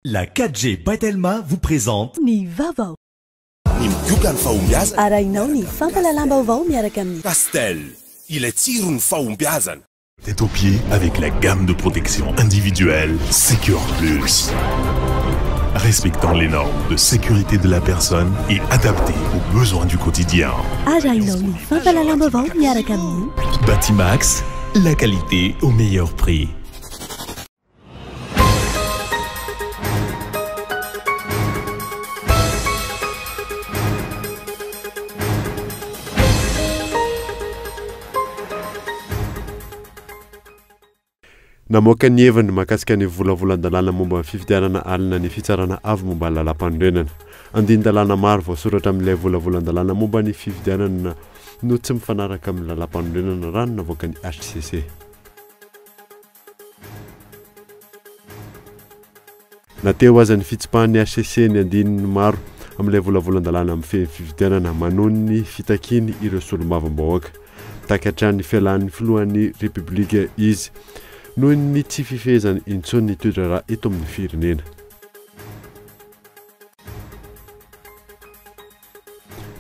La 4G by Telma vous présente. Ny vaovao. Ny migoka ny fahombiazana. Arahinao ny fampahalalam-baovao miaraka amin'ny. Castel, ilay tsiron'ny fahombiazana. Tête aux pieds avec la gamme de protection individuelle Secure Plus. Respectant les normes de sécurité de la personne et adaptée aux besoins du quotidien. Arahinao ny fampahalalam-baovao miaraka amin'ny. Batimax, la qualité au meilleur prix. Namoaka ny heviny mahakasika ny volavolan-dalàna momba ny fifidianana alina ny Fitsarana Avo momba ny Lalàmpanorenana. Andinin-dalàna maro voasoratra amin'ilay volavolan-dalàna momba ny fifidianana no tsy mifanaraka amin'ny lalàmpanorenana raha ny navoakan'ny hcc. Na teo aza ny fitsipahan'ny hcc ny andininy maro amin'ilay volavolan-dalàna mifehy ny fifidianana, manohy ny fitakiany ireo solombavambahoaka. Mitaky hatrany ny fialan'ny filohan'ny Repoblika izy noho ny tsy fifehezany intsony ny toe-draharaha eto amin'ny firenena.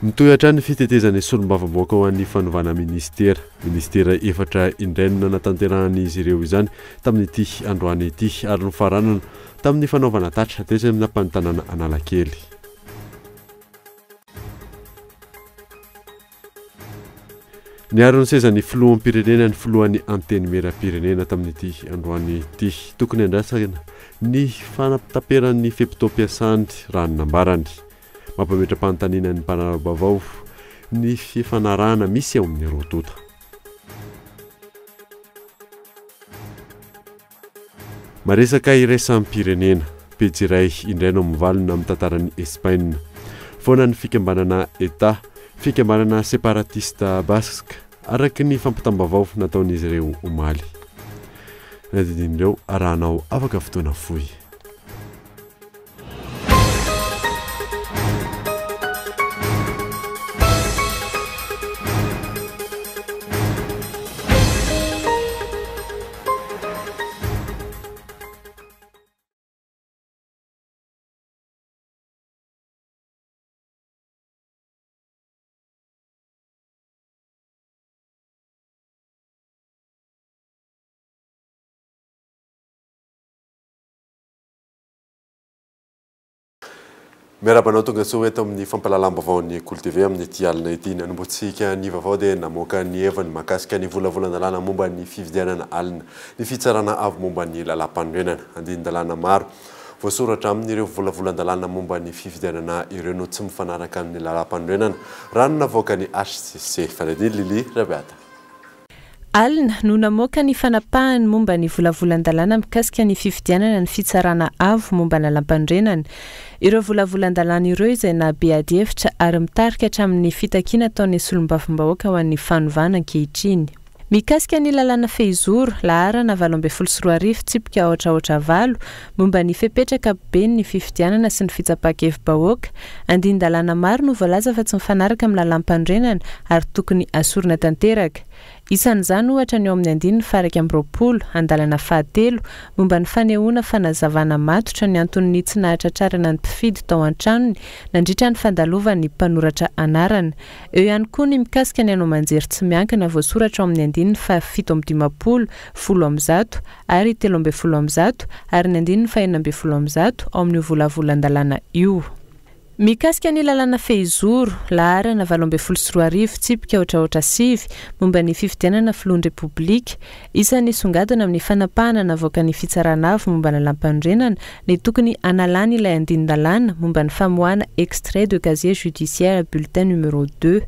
Mitohy hatrany ny fitetezan'ny solombavambahoaka ho an'ny fanovana minisitera. Minisitera efatra indray no nanatanterahan'izy ireo izany tamin'ity androany ity ary nofaranana tamin'ny fanaovana tatra tetsy amin'ny lapan'ny tanàna Analakely. Niaro ny sezan'ny filoham-pirenena ny filohan'ny Antenimierampirenena tamin'ity androany ity. Tokony andrasana ny fanataperan'ny fe-potoam-piasany raha ny nambarany. Mampametra-panontaniana ny mpanara-baovao ny fifanarahana misy eo amin'ny roa tonta. Maresaka iraisam-pirenena, pejy iray indray no mivalona amin'ny tantaran'i Espaina. Foana ny fikambanana eta, fikambanana separatista Basque, araka ny fampitam-baovao nataon'izy ireo omaly. Ny adidin'ireo arahanao afaka fotoana fohy. Miarahaba anao tonga soa eto amin'ny fampahalalam-baovaon'ny Kolo TV amin'ity alina ity. Nanombohantsika ny vaovao dia namoaka ny heviny mahakasika ny volavolan-dalàna momba ny fifidianana alina ny Fitsarana Avo momba ny Lalàmpanorenana. Andinin-dalàna maro voasoratra amin'ireo volavolan-dalàna momba ny fifidianana ireo no tsy mifanaraka amin'ny lalàmpanorenana, raha ny navoakan'ny hcc. Fanadino Lily Rabeata. Alina no namoaka ny fanapahany momba ny volavolan-dalàna mikasika ny fifidianana ny Fitsarana Avo momba ny Lalàmpanorenana. Ireo volavolan-dalàna ireo izay nahabe adihevitra ary mitarika hatramin'ny fitakiana ataon'ny solombavambahoaka ho an'ny fanovana ankehitriny. Mikasika ny lalàna fehizoro, laharana 2018 tsipika aotra aotra valo, momba ny fepetra ankapoben'ny fifidianana sy ny fitsapan-kevi-bahoaka, andinin-dalàna maro no voalaza fa tsy mifanaraka amin'ny lalàmpanorenana ary tokony asorina tanteraka. Isan'izany ohatra ny ao amin'ny andininy faha-21, andalana fahatelo, momba ny fanehoana fanazavana matotra ny anton'ny tsy nahatratrarana ny mpifidy tao an-tranony nandritra ny fandalovan'ny mpanoratra anarana. Eo ihany koa ny mikasika ny haino aman-jery tsy miankina voasoratra ao amin'ny andininy faha-157, 110 ary 113 ary ny andininy faha-116 ao amin'io volavolan-dalàna io. Mikasika ny lalàna fehizoro, laharana 2018, tsipika aotra aotra sivy, momba ny fifidianana filohan'ny Repoblika, isan'ny nisongadina amin'ny fanapahana navoakan'ny Fitsarana Avo momba ny lalàmpanorenana ny tokony hanalana ilay andinin-dalàna momba ny famoahana extrait de casier judiciaire bulletin numéro deux.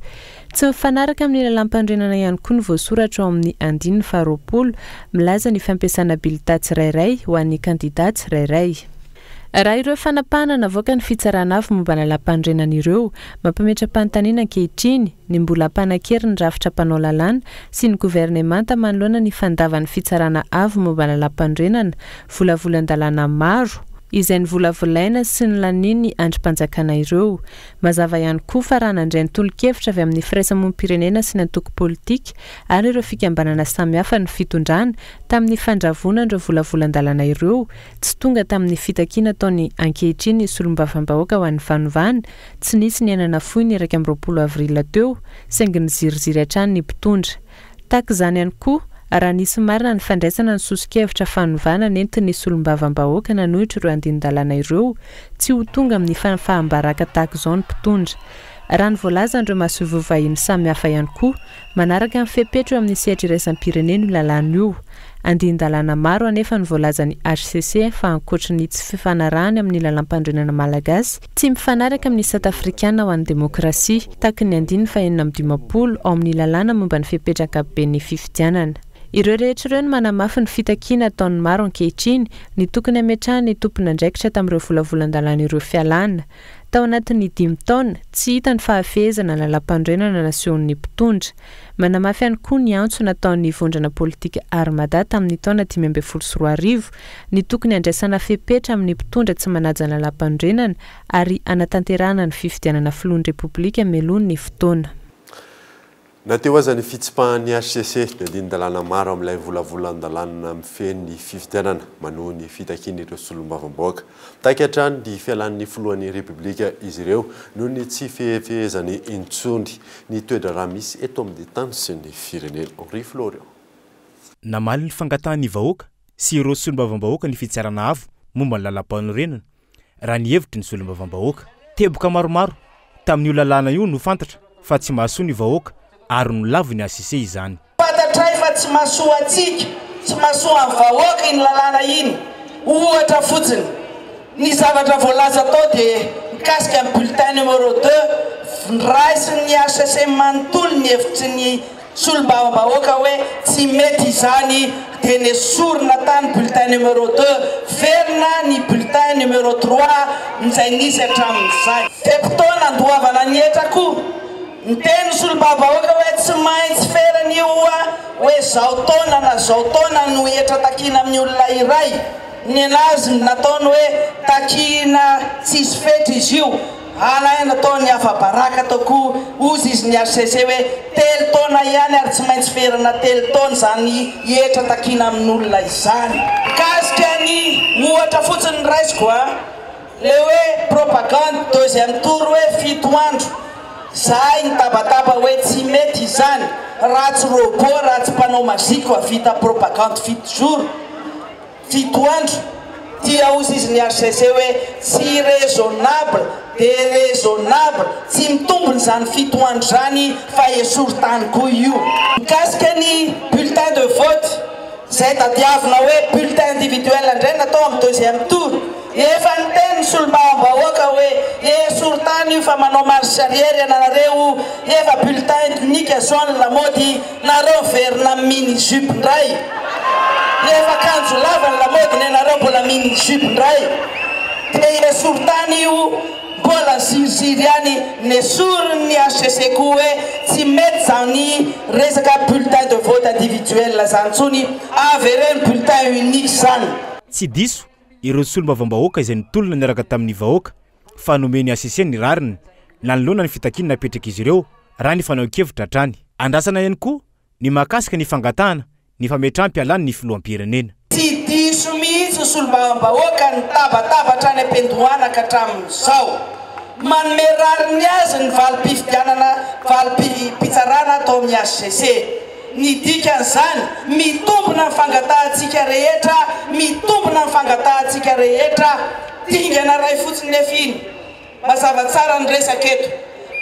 Tsy mifanaraka amin'ny lalàmpanorenana ihany koa ny voasoratra ao amin'ny andininy faharoapolo milaza ny fampiasana bulletin tsirairay ho an'ny kandida tsirairay. Raha ireo fanapahana navoakan'ny Fitsarana Avo momba ny lalàmpanorenana ireo, mampametra-panontaniana ankehitriny ny mbola hampanan-kery ny rafitra mpanao lalàna sy ny governemanta manoloana ny fandavan'ny Fitsarana Avo momba ny lalàmpanorenana volavolan-dalàna maro. izay novolavolaina sy nolanian'ny andrim-panjakana ireo. Mazava ihany koa fa raha nandray ny tolo-kevitra avy amin'ny firaisamonim-pirenena sy ny antoko politika ary ireo fikambanana samihafa ny fitondrana tamin'ny fandravonana ireo volavolan-dalàna ireo, tsy tonga tamin'ny fitakiana ataony ankehitriny ny solombavambahoaka ho an'ny fanovana, tsy nisy ny aina nafoy ny 21 avril teo, saingy niziriziry hatrany ny mpitondra. Tahaka izany ihany koa, raha nisy marina ny fandraisana ny soso-kevitra fanovana nentin'ny solombavambahoaka nanohitra ireo andinin-dalàna ireo, tsy ho tonga amin'ny fahafaham-baraka tahaka izao ny mpitondra. Raha ny voalazan'ireo masoivoho vahiny samihafa ihany koa, manaraka ny fepetra eo amin'ny sehatra iraisam-pirenena io lalàna io. Andinin-dalàna maro anefa no voalazan'ny HCC fa ankoatry ny tsy fifanarahany amin'ny lalàmpanorenana malagasy, tsy mifanaraka amin'ny sata afrikana ho an'ny demokrasia, tahaky ny andininy faha-56 ao amin'ny lalàna momba ny fepetra ankapoben'ny fifidianana. Ireo rehetra ireo no manamafy ny fitakiana ataon'ny maro ankehitriny, ny tokony hametrahan'ny tompon'andraikitra tamin'ireo volavolan-dalàna ireo fialana. Tao anatin'ny dimy taona, tsy hita ny fahafehezana ny lalàmpanorenana nasehon'ny mpitondra. Manamafy ihany koa ny antso nataon'ny vondrona politika Armada tamin'ny taona 2015, ny tokony handraisana fepetra amin'ny mpitondra tsy manaja ny lalàmpanorenana ary hanatanterahana ny fifidianana filohan'ny Repoblika mialoha ny fotoana. Na teo aza ny fitsipahan'ny HCC, ny andinin-dalàna maro amin'ilay volavolan-dalàna mifehy ny fifidianana manohy ny fitakian'ireo solombavambahoaka. Mitaky hatrany ny fialan'ny filohan'ny Repoblika izy ireo noho ny tsy fihefehezany intsony ny toe-draharaha misy eto amin'ny tany sy ny firenena. Henri Florian. Namaly ny fangatahan'ny vahoaka sy ireo solombavambahoaka ny fitsarana avo momba ny lalàmpanorenana raha ny hevitry ny solombavambahoaka. Teboka maromaro tamin'io lalàna io no fantatra fa tsy mahasoa ny vahoaka ary nolavin'ny HCC izany. Fantatray fa tsy mahasoa antsika, tsy mahasoa ny vahoaka iny lalàna iny. Ohatra fotsiny, ny zavatra voalaza tao dia mikasika ny bulletin numéro 2, noraisin'ny HCC manontolo ny hevitry ny solombavambahoaka hoe tsy mety izany dia nesorina tany bulletin numéro 2, velona ny bulletin numéro 3 izay nisy hatramin'izay. Fe-potoana andoavana ny hetra koa, niteny ny solombavambahoaka hoe tsy maintsy ferana io hoe zao taona na zao taona no hetra takiana amin'ny olona iray. Ny anazy nataony hoe takiana tsisy fetra izy io. Alaina ataony afa-baraka tao koa hozy izy ny HCC hoe 3 taona ihany ary tsy maintsy ferana 3 taona izany hetra takiana amin'olona izany. Mikasika ny ohatra fotsiny ny raisiko a, le hoe propagande deuxième tour hoe 7 andro, zahay nitabataba hoe tsy mety izany, raha tsy robot raha tsy mpanao maziko havita propagande 7 jours. 7 andro, tia hozy izy ny HCC hoe tsy raisonnable, déraisonnable, tsy mitombina izany 7 andro izany fa esory tany koa io. Mikasika ny bulletin de vote, izay tadiavina hoe bulletin individuel indray natao amin'ny deuxième tour, efa niteny ny solombavambahoaka hoe esory tany io fa manao marche arrière ianareo, efa bulletin unique zao ny lamaody, nareo miverina mini jupe indray, efa akanjo lava ny lamaody ny anareo mbola mini jupe indray, dia esory tany io, mbola ziriziry ihany nesorin'ny HCC koa hoe tsy mety zany resaka bulletin de vote individuel zany intsony, avereno bulletin unique zany. Tsy diso ireo solombavambahoaka izay nitolona niaraka tamin'ny vahoaka fa nomen'ny HCC ny rariny nanoloana ny fitakiana napetrak'izy ireo raha ny fanehoan-kevitra hatrany. Andrasana ihany koa ny mahakasika ny fangatahana ny fametraham-pialany ny filoham-pirenena. Tsy diso mihitsy ny solombavambahoaka nitabataba hatrany am-piandohana ka hatramin'izao. Manome rariny azy ny valim-pifidianana valim-pitsarana atao amin'ny HCC. Ny dikan'izany, mitombina ny fangatahantsika rehetra, mitombina ny fangatahantsika rehetra. Dingana iray fotsiny nefa iny. Mazava tsara ny resaka eto.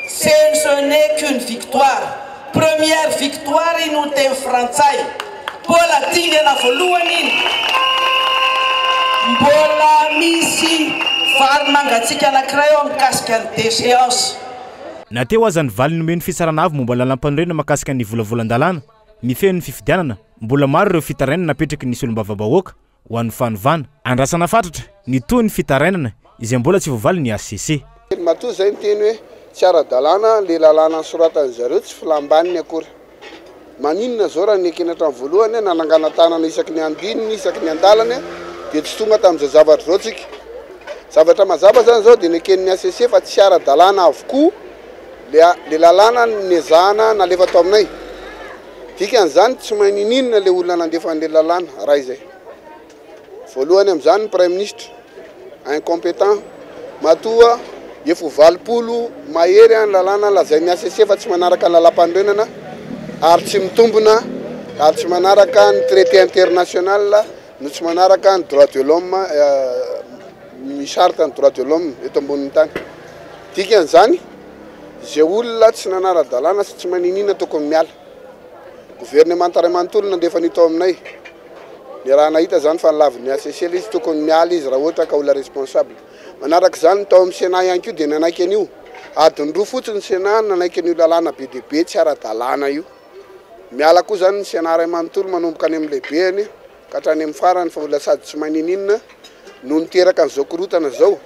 Ce n'est qu'une victoire. Première victoire iny ho teny frantsay. Mbola dingana voalohany iny. Mbola misy vary mangatsiaka anankiray ao mikasika ny déchéance. Na teo aza ny valiny nomen'ny fitsarana avo momba ny lalàmpanorenana mahakasika ny volavolan-dalàna mifehy ny fifidianana, mbola maro ireo fitarainana napetraky ny solombavambahoaka ho an'ny fanovana. Andrasana fatratra ny tohin'ny fitarainana izay mbola tsy voavaly ny HCC. Matoa izay miteny hoe tsy ara-dalàna le lalàna nosoratan'ny zareo, tsy filam-baniny akory. Maninona zao raha nekena hatramin'ny voalohany nanangana tanana isaky ny andininy, isaky ny andalany, dia tsy tonga tamin'izao zavatra izao tsika. Zavatra mazava zany zao dia neken'ny HCC fa tsy ara-dalàna avokoa le lalàna nezahana nalefa tao aminay. Dikan'izany tsy maninona le olona nandefa an'le lalàna raha izay. Voalohany amin'izany ny Premier ministre incompétent, matoa efa ho 80 mahery ny lalàna lazain'ny HCC fa tsy manaraka ny lalàm-panorenana ary tsy mitombina ary tsy manaraka ny traité international no tsy manaraka ny droit de l'homme, ny charte ny droit de l'homme eto ambonin'ny tany. Dikan'izany izay olona tsy nanara-dalàna sy tsy maninona tokony miala. Gouvernement ray manontolo nandefa an'io tao aminay. Ny raha nahita zany fa nilavin'ny HCC ilay izy, tokony miala izy raha ohatra ka olona responsable. Manaraka izany tao amin'ny Sénat ihany koa dia nanaiky an'io. Adiny 2 fotsiny ny Sénat nanaiky an'io lalàna be dia be tsy ara-dalàna io. Miala koa zany ny Sénat ray manontolo manomboka any amin'ny lehibeny ka hatrany amin'ny farany fa olona sady tsy maninona no niteraka an'izao korotana izao.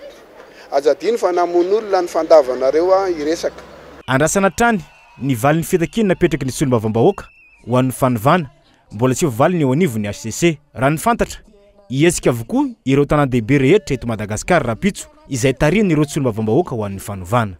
Aza adino fa namono olona ny fandavanareo hiresaka. Andrasana hatrany ny valin'ny fitakiana napetraky ny solombavambahoaka ho an'ny fanovana mbola tsy voavaliny eo anivon'ny HCC. Raha ny fantatra, hihetsika avokoa ireo tanàn-dehibe rehetra eto Madagasikara rahampitso izay tarihan'ireo solombavambahoaka ho an'ny fanovana.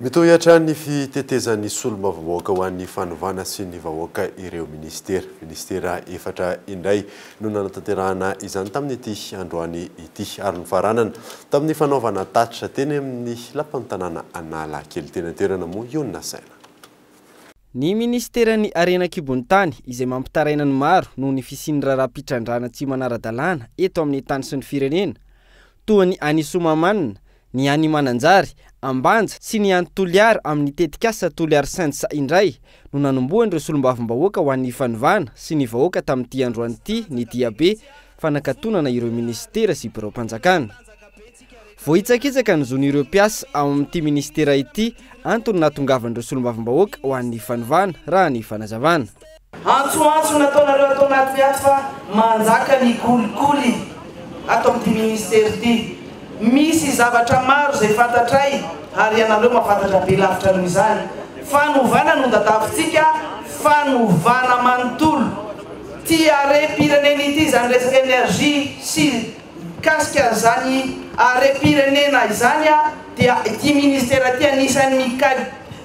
Mitohy hatrany ny fitetezan'ny solombavambahoaka ho an'ny fanovana sy ny vahoaka ireo ministera. Ministera 4 indray no nanatanterahana izany tamin'ity androany ity ary nifaranana tamin'ny fanaovana tatitra teny amin'ny lapan'ny tanàna Analakely. Teny an-toerana moa io no nasaina. Ny ministeran'ny harena an-kibon'ny tany izay mampitaraina ny maro noho ny fisian'ny raharaham-pitrandrahana tsy manara-dalàna eto amin'ny tany sy ny firenena, toa ny any Soamahamanina, ny any Mananjary, Ambanja sy ny any Toliara amin'ny tetikasa Toliara Sands indray no nanombohan'ireo solombavambahoaka ho an'ny fanovana sy ny vahoaka tamin'ity androany ity ny diabe fanakatonana ireo ministera sy biraom-panjakana. Voahitsakitsaka ny zon'ireo mpiasa ao amin'ity ministera ity, antony nahatongavan'ireo solombavambahoaka ho an'ny fanovana raha ny fanazavana. Antsoantso nataonareo ato anatiny ato fa manjaka ny kolikoly ato amin'ity ministera ity. Misy zavatra maro izay fantatray ary ianareo mahafantatra be lavitra noho izany. Fanovana no tadiavintsika, fanovana manontolo. Ity harem-pirenena ity izany resaka énergie sy mikasika an'izany harem-pirenena izany dia ity ministera ity anisan'ny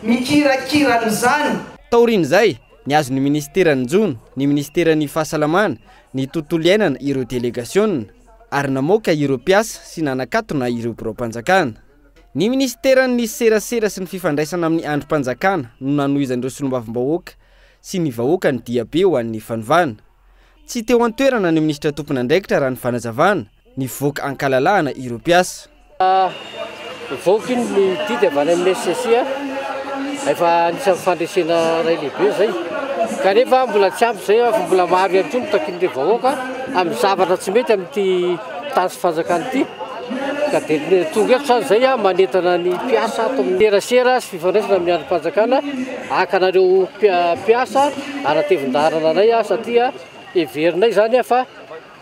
mikirakira an'izany. Taorian'izay, ny azon'ny ministeran'ny jono, ny ministeran'ny fahasalamana, ny tontolo iainana ireo delegasiona ary namoaka ireo mpiasa sy nanakatona ireo biraom-panjakana. Ny ministeran'ny serasera sy ny fifandraisana amin'ny andrim-panjakana no nanohizan'ireo solombavambahoaka sy ny vahoaka ny diabe ho an'ny fanovana. Tsy teo an-toerana ny minisitra tompon'andraikitra raha ny fanazavana, nivoaka ankalalahana ireo mpiasa. Nivoaka iny ny didy avy any amin'ny HCC, efa anisan'ny fandresena iray lehibe izay. Kanefa mbola tsy ampy izay fa mbola maro ihany koa no takian'ireo vahoaka amin'ny zavatra tsy mety amin'ity tany sy fanjakana ity. Ka dia tonga eto izany izay manentana ny mpiasa ato amin'ny serasera sy fifandraisana amin'ny andrim-panjakana haka anareo mpiasa hanatevin-daharana anay satria heverinay izany fa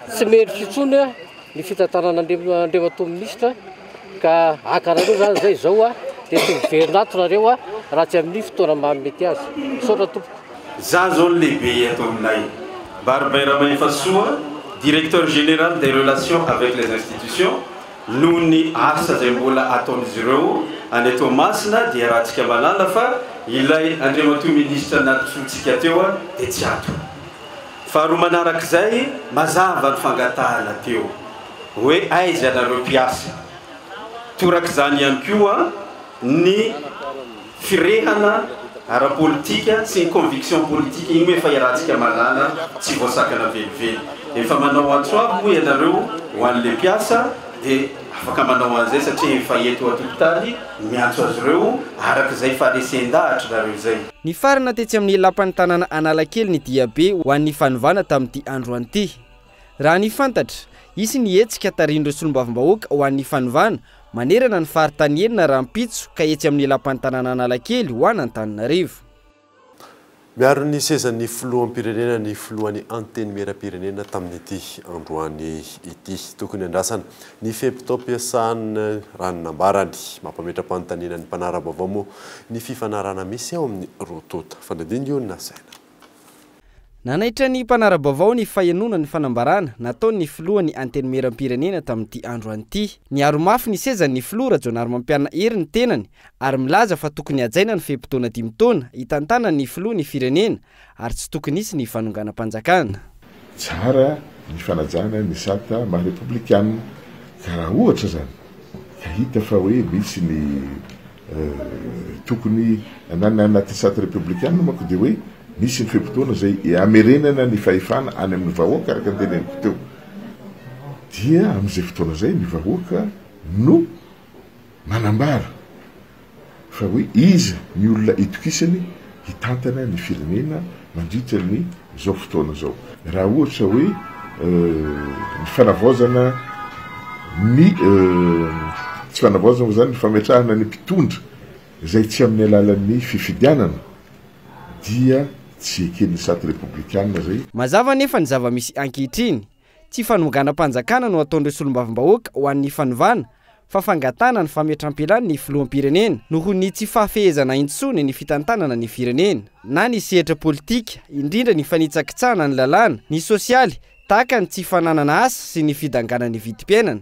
tsy mendrika intsony ny fitantanana Andriamatoa minisitra ka haka anareo izany izay izao dia tsy miverina ato nareo raha tsy amin'ny fotoana mahamety azy. Misaotra tompoko. Za zao ny lehibe eto aminay. Barbin Ramahefasoa, directeur général des relations avec les institutions, noho ny asa izay mbola ataon'izy ireo any Toamasina dia raha tsika mahalala fa ilay Andriamatoa minisitra nantsointsika teo dia tsy ato. Faharoa manarak'izay, mazava ny fangatahana teo hoe aiza ianareo mpiasa. Torak'izany ihany koa ny firehana ara-politika sy ny conviction politique, iny moa efa iarahantsika mahalala, tsy voasakana velively. Efa manao antso avo moa ianareo ho an'ilay mpiasa dia afaka manao an'izay satria efa eto an-tokotany miantso azy ireo araka izay faharesen-dahatra nareo izay. Nifarana tetsy amin'ny lapan'ny tanàna Analakely ny diabe ho an'ny fanovana tamin'ity androany ity. Raha ny fantatra, hisy ny hetsika tarihin'ireo solombavambahoaka ho an'ny fanovana manerana ny faritany enina rahampitso ka etsy amin'ny lapan'ny tanàna Analakely ho an'Antananarivo. Miaro ny sezan'ny filoham-pirenena ny filohan'ny antenimieram-pirenena tamin'ity androany ity. Tokony andrasana ny fe-potoam-piasana raha ny nambarany. Mampametra-panontaniana ny mpanara-baovao moa ny fifanarahana misy ao amin'ny roa tonta. Fanadino io ny nasaina. Nanaitra ny mpanara-baovao ny fahenoana ny fanambarana nataon'ny filohan'ny Antenimierampirenena tamin'ity androany ity. Niaro mafy ny sezan'ny filoha Rajaonarimampianina Hery ny tenany ary milaza fa tokony hajaina ny fe-potoana dimy taona hitantanan'ny filoha ny firenena ary tsy tokony hisy ny fanonganam-panjakana. Tsara ny fanajana ny sata maha repoblikanina ka raha ohatra izany ka hita fa hoe misy ny Tokony na ny anatin'ny sata repoblikanina manko dia hoe misy ny fe-potoana izay hamerenana ny fahefana any amin'ny vahoaka araka ny teneniko teo. Dia amin'izay fotoana izay ny vahoaka no manambara fa hoe iza ny olona itokisany hitantana ny firenena mandritra ny izao fotoana izao. Raha ohatra hoe ny fanavaozana ny tsy fanavaozana moa izany, ny fametrahana ny mpitondra izay tsy amin'ny alalan'ny fifidianana dia tsy eken'ny sat repoblikanina izay. Mazava anefa ny zava-misy ankehitriny. Tsy fanonganam-panjakana no ataon'ireo solombavambahoaka ho an'ny fanovana fa fangatahana ny fametram-pialany ny filoham-pirenena noho ny tsy fahafehezana intsony ny fitantanana ny firenena, na ny sehatra politika, indrindra ny fanitsakitsahana ny lalàna, ny sosialy tahaka ny tsy fananana asa sy ny fidanganan'ny vidim-piainana,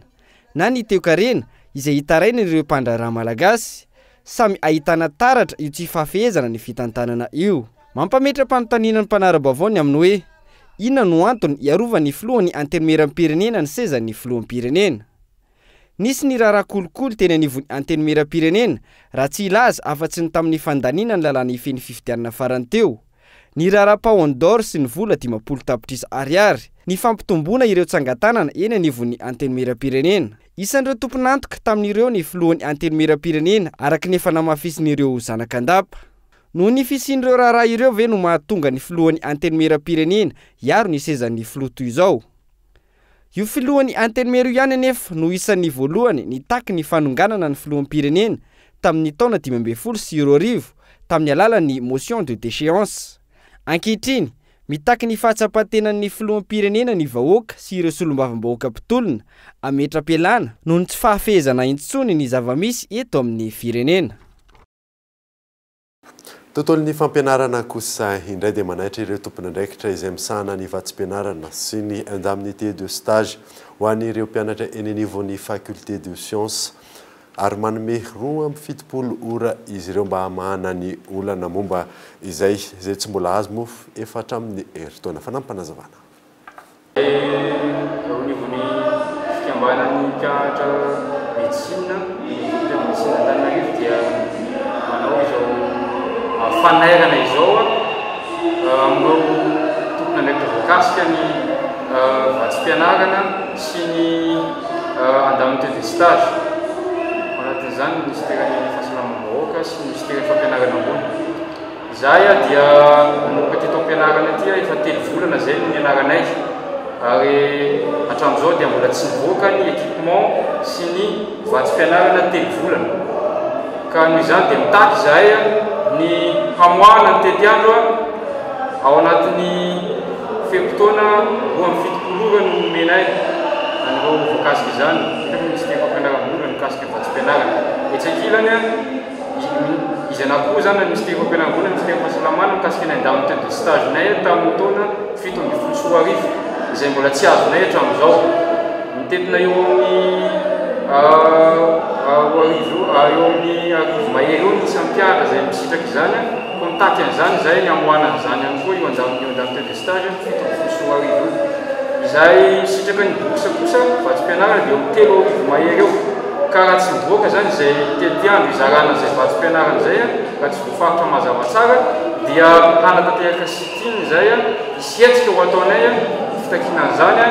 na ny toekarena izay itarainan'ireo mpandraharaha malagasy. Samy ahitana taratra io tsy fahafehezana ny fitantanana io. Mampametra-panontaniana ny mpanara-baovao ny amin'ny hoe, inona no antony hiarovan'ny filohan'ny Antenimierampirenena ny sezan'ny filoham-pirenena? Nisy ny raharaha kolikoly teny anivon'ny Antenimierampirenena, raha tsy hilaza afa-tsy ny tamin'ny fandaniana ny lalàna hifehy ny fifidianana farany teo. Ny raharaha Paon d'or sy ny vola 50 tapitrisa ariary. Ny fampitomboana ireo tsangan-tanana eny anivon'ny Antenimierampirenena. Isan'ireo tompon'antoka tamin'ireo ny filohan'ny Antenimierampirenena araka ny efa namafisin'ireo zanak'Andapa. Noho ny fisian'ireo raharaha ireo ve no mahatonga ny filohan'ny Antenimierampirenena hiaro ny sezan'ny filoha toy izao? Io filohan'ny Antenimiera io ihany anefa no isan'ny voalohany nitaky ny fanonganana ny filoham-pirenena tamin'ny taona 2015 tamin'ny alalan'ny motion de déchéance. Ankehitriny, mitaky ny fahatsapan-tenan'ny filoham-pirenena ny vahoaka sy ireo solombavambahoaka mpitolona hametra-pialana noho ny tsy fahafehezana intsony ny zava-misy eto amin'ny firenena. Tontolon'ny fampianarana kosa indray dia manaitra ireo tompon'andraikitra izay misahana ny vatsim-pianarana sy ny indemnité de stage ho an'ireo mpianatra eny anivon'ny faculté de sciences ary manome 72 ora izy ireo mba hamahana ny olana momba izay izay tsy mbola azo moa efa hatramin'ny herintaona. Fanampim-panazavana. Eo anivon'ny fikambanan'ny mpianatra médecine, ny faculté de médecine Antananarivo dia manao izao fanairana izao amin'ireo tompon'andraikitra voakasika ny vatsim-pianarana sy ny indemnité de stage. Ao anatin'izany ny minisiteran'ny fahasalamam-bahoaka sy ny minisiteran'ny fampianarana ambony. Izahay dia nanomboka ity taom-pianarana ity efa telo volana izay no nianaranay ary hatramin'izao dia mbola tsy nivoaka ny équipement sy ny vatsim-pianarana telo volana. Ka noho izany dia mitaky izahay ny hamoahana ny tetiandro ao anatin'ny fe-potoana 72 ora no nomenay an'ireo voakasika izany, indrindra fa ny Minisiteran'ny Fampianarana Ambony mikasika ny vatsim-pianarana. Etsy ankilany, Izy anakiroa izany na ny Minisiteran'ny Fampianarana Ambony na ny Minisiteran'ny Fahasalamana mikasika ny indemnité de stage-nay tamin'ny taona 2017 izay mbola tsy azonay hatramin'izao. Mitentina eo amin'ny 2000 eo, eo amin'ny 1000 mahery eo ny isan'ny mpianatra izay misitraka izany, koa mitaky an'izany izahay ny hamoahana an'izany ihany koa io indemnité de stage 2017 io. Izay misitraka ny bourse kosa, vatsim-pianarana dia eo amin'ny 3000 mahery eo. Ka raha tsy mivoaka izany izay tetiandro hizarana izay vatsim-pianarana izay, raha tsy voafaritra mazava tsara, dia hanatanteraka sit-in izay, hisy hetsika ho ataonay fitakiana an'izany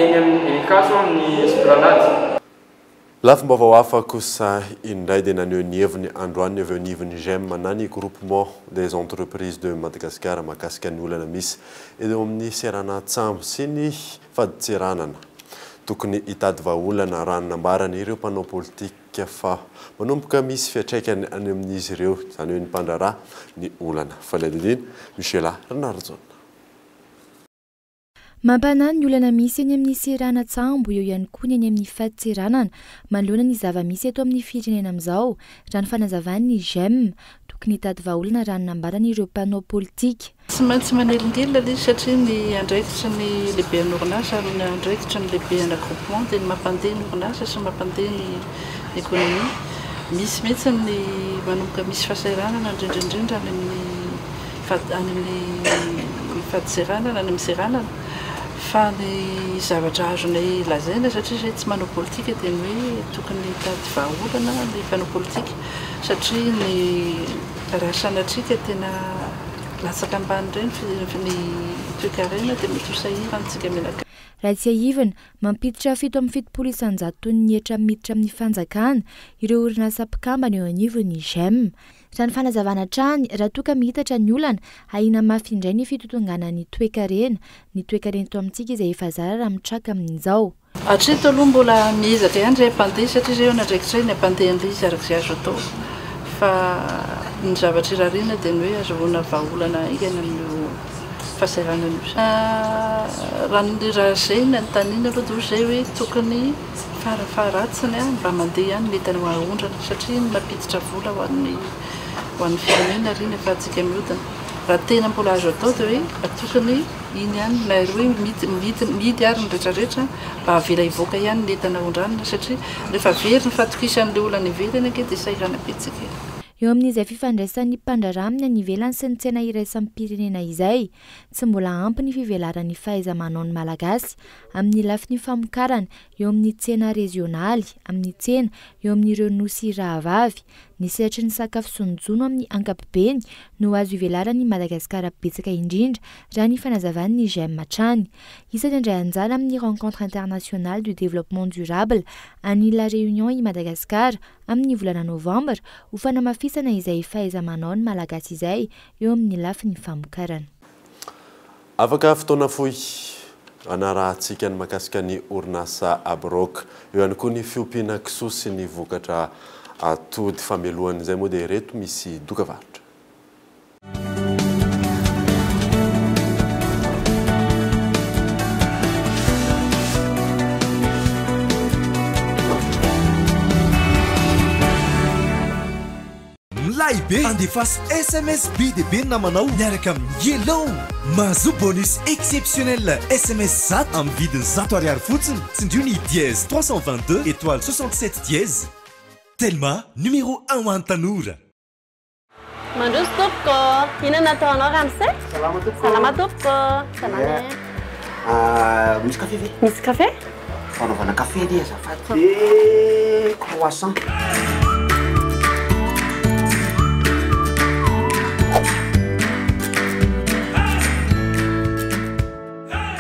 eny amin'ny eny Ankatso amin'ny Esplanade. Lafim-baovao hafa kosa indray dia naneho ny heviny androany ny avy eo anivon'ny GEM na ny Groupement des Entreprises de Madagascar mahakasika ny olana misy eo amin'ny seranan-tsambo sy ny fadintseranana. Tokony hitady vahaolana raha ny nambaran'ireo mpanao politika fa manomboka misy fiantraikany any amin'izy ireo, izany hoe ny mpandraharaha, ny olana. Fanadihadiana, Michela Ranarijaona. Mampanahy ny olana misy eny amin'ny seranan-tsambo, eo ihany koa ny eny amin'ny fadintseranana, manoloana ny zava-misy eto amin'ny firenena amin'izao, raha ny fanazavan'ny Gem. Tokony hitady vahaolana raha ny nambaran'ireo mpanao politika. Tsy maintsy manelingelina ilay izy satria ny andraikitry ny lehiben'ny orinasa ary ny andraikitry ny lehiben'ny groupement dia ny mampandeha ny orinasa sy mampandeha ny économie. Misy mihitsy ny manomboka misy fahasahiranana indrindra indrindra any amin'ny any amin'ny fadintseranana, any amin'ny seranana, fa ny zavatra azonay lazaina satria izay tsy manao politika dia ny hoe tokony hitady vahaolana ny mpanao politika satria ny raha sanatria ka tena latsaka ambany indray ny toekarena dia mety ho sahirana isika mianakavy. Raha tsiahivina, mampiditra 77 isan-jaton'ny hetra miditra amin'ny fanjakana ireo orinasa mpikambana eo anivon'ny Gem. Raha ny fanazavana hatrany, raha toa ka mihitatra ny olana, ahiana mafy indray ny fitotonganan'ny toekarena, ny toekarena eto amintsika izay efa zara raha mitraka amin'izao. Hatreto aloha mbola miezaka ihany izahay mpandeha satria izay eo andraikitray ny hampandeha an'ilay izy araka izay azo atao fa ny zavatra irariana dia ny hoe azahoana vahaolana haingana amin'io fahasahiranana io. Raha ny raha izay no nanontaniana aloha dia hoy izahay hoe tokony Fara faharatsiny mba mandeha ihany ny entana ho aondrana satria iny mampiditra vola ho an'ny ho an'ny firenena ary iny afahantsika mihodina. Raha tena mbola azo atao dia hoe mba tokony iny ihany na hoe mihidy mihidy mihidy ary ny retraretra mba avela hivoaka ihany ny entana ondranina satria rehefa very ny fahatokisan'ilay olona any ivelany ange dia sahirana be tsika e. Eo amin'izay fifandraisan'ny mpandraharaha amin'ny any ivelany sy ny tsena iraisam-pirenena izay, tsy mbola ampy ny fivelaran'ny fahaiza-manaon'ny Malagasy amin'ny lafiny famokarana eo amin'ny tsena rezionaly, amin'ny tsena eo amin'ireo nosy rahavavy. Ny sehatry ny sakafo sy ny jono amin'ny ankapobeny no azo ivelaran'i Madagasikara betsaka indrindra, raha ny fanazavan'ny Gem hatrany. Isan'ny handray anjara amin'ny Rencontre internationale du développement durable any La Réunion i Madagasikara amin'ny volana novambra ho fanamafisana izay fahaiza-manaon'ny Malagasy izay eo amin'ny lafiny famokarana. Afaka fotoana fohy, hanarahantsika ny mahakasika ny orinasa Abrok. Eo ihany koa ny fiompiana kisoa sy ny vokatra atody. Famelohan'izay moa dia ireto misy dokavarotra. Milay be! Andefaso sms be dia be ny namanao miaraka amin'ny Yellow! Mahazoa bonus exceptionnel sms 100 amin'ny vidiny 100 ariary fotsiny. Tsindrio ny dièse 322 étoile 67 dièse. Telma, numéro un ho an'ny tanora. Mandroso tompoko! Inona no ataonao ramose? Salama tompoko! Salama tompoko! Salama e! Ah, misy kafe ve? Misy kafe? Fanaovana kafe anie azafady. Dia croissant.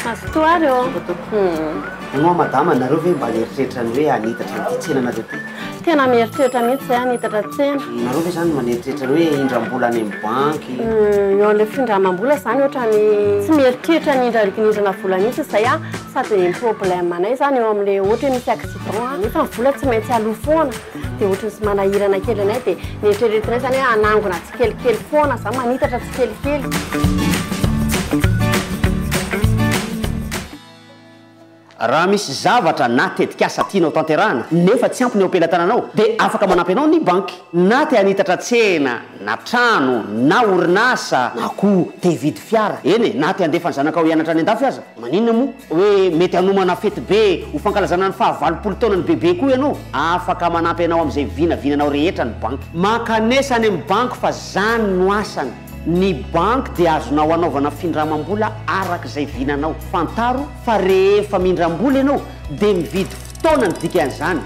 Mazotoa ary ô. Hono hoa madama, nareo ve mba nieritreritra ny hoe hanitatra an'ity tsenanareo ity? Tena mieritreritra mihitsy izahay hanitatra tsena. Nareo ve zany maneritreritra ny hoe hindram-bola any amin'ny banky? Eo amin'ilay findramam-bola izany ohatran'ny tsy mieritreritra ny hindrandrana vola mihitsy izahay an, sady ny problème anay izany eo amin'ilay ohatra hoe misy accident an, nefa ny vola tsy maintsy aloa foana, dia ohatran'ny manahirana kely anay, dia ny eritreretinay izany hoe hanangona tsikelikely foana izany, manitatra tsikelikely. Raha misy zavatra na tetikasa tianao tanterahana nefa tsy ampy ny eo am-pelatananao dia afaka manampy anao ny banky. Na te hanitatra tsena na trano na orinasa na koa te hividy fiara, eny e, na te handefa ny zanakao hianatra any an-dafy aza. Maninona moa hoe mety hanomana fety be ho fankalazana ny faha 80 taonan'i Bebe koa ianao? Afaka manampy anao amin'izay vinavinanao rehetra ny banky. Mankanesa any amin'ny banky fa zany no asany. Ny banky dia azonao anaovana findramam-bola araka izay vinanao. Fantaro fa rehefa mindram-bola ianao dia mividy fotoana ny dikan'izany.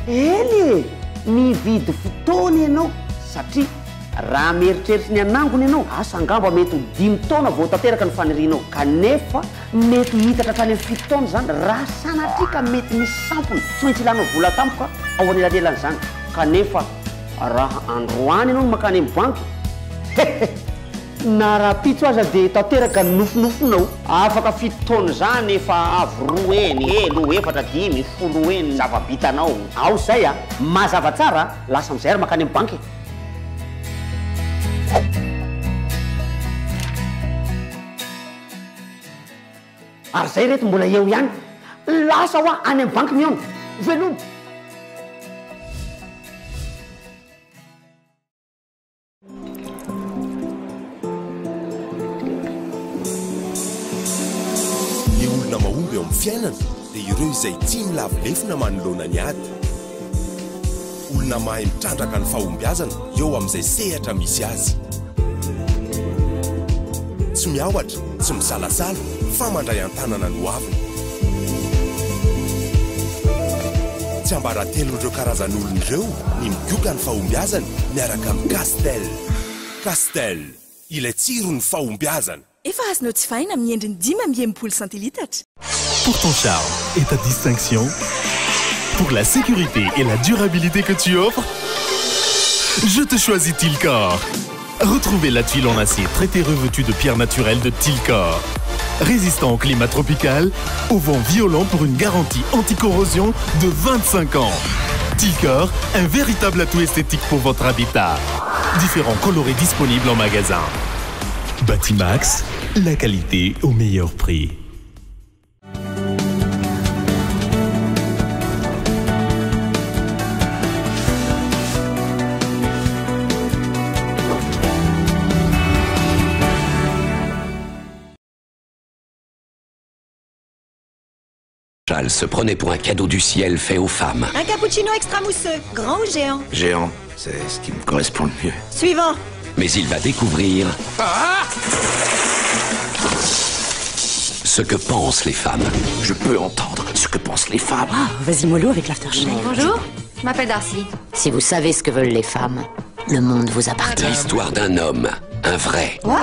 Eny e! Mividy fotoana ianao satria raha mieritreritra ny hanangona ianao, asa angamba mety ho dimy taona vao tanteraka ny fanirianao. Kanefa mety ho hitatra hatrany amin'ny fito taona izany raha sanatria ka mety misy sampona tsy maintsy ilanao vola tampoka ao anelanelan'izany. Kanefa. Raha androany ianao no mankany amin'ny banky, hehe, na rahampitso aza dia tanteraka ny nofinofinao. Afaka fito taona izany efa avo roa heny, telo, efatra, dimy, folo heny ny zava-bitanao. Ao izay a! Mazava tsara a! Lasa amin'izay ary mankany amin'ny banky e! Ary zay reto mbola eo ihany. Lasa hoa any amin'ny banky mihaona. Veloma. Ny olona mahomby eo amin'ny fiainana dia ireo izay tsy milavo lefona manoloana ny ady. Olona mahay mitrandraka ny fahombiazana eo amin'izay sehatra misy azy. Tsy miahotra, tsy misalasala fa mandray an-tanana ny hoaviny. Tsiambaratelon'ireo karazan'olona ireo ny migoka ny fahombiazany miaraka amin'ny Castel. Castel, ilay tsiron'ny fahombiazana. Efa azonao jifaina amin'ny endriny 65 centilitatra. Pour ton charme et ta distinction, pour la sécurité et la durabilité que tu offres, je te choisis Tilcor. Retrouvez la tuile en acier traitée revêtue de pierre naturelle de Tilcor. Résistant au climat tropical, au vent violent pour une garantie anticorrosion de 25 ans. Tilcor, un véritable atout esthétique pour votre habitat. Différents coloris disponibles en magasin. Batimax, la qualité au meilleur prix. Charles se prenait pour un cadeau du ciel fait aux femmes. Un cappuccino extra mousseux, grand ou géant? Géant, c'est ce qui me correspond le mieux. Suivant. Mais il va découvrir Ah ce que pensent les femmes. Je peux entendre ce que pensent les femmes. Ah, vas-y mollo avec l'aftershave. Bonjour, je m'appelle Darcy. Si vous savez ce que veulent les femmes, le monde vous appartient. L'histoire d'un homme, un vrai, Wow.